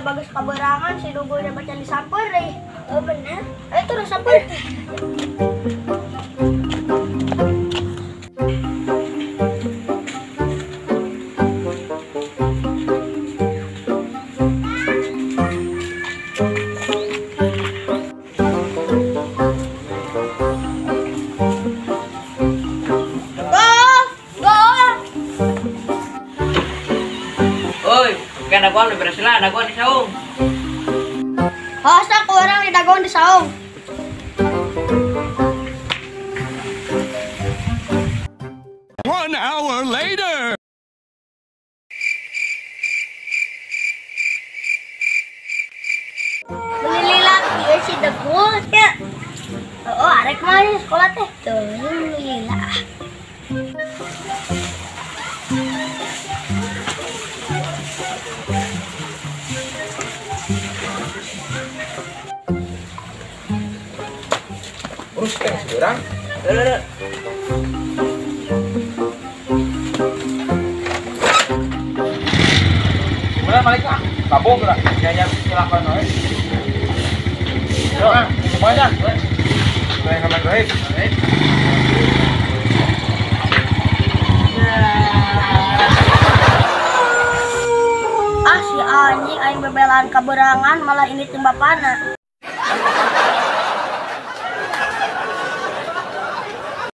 bagus kaberangan si dugulnya baca disamper deh. Oh bener. Ayo terus samper. Kan dagoan beres lah, dagoan di saung. Hosa ku urang di dagoan di saung. 1 hour later. Lila kieu si degul ya. Oh, arek mah sekolah teh. Tuh, lila. Terus teh seorang. Gimana balik ah? Kabung lah. Jaya silakan we. Yo, semuanya. Saya ngamen baik. Ah si anjing aing bebelaan kaberangan malah ini tim bapana.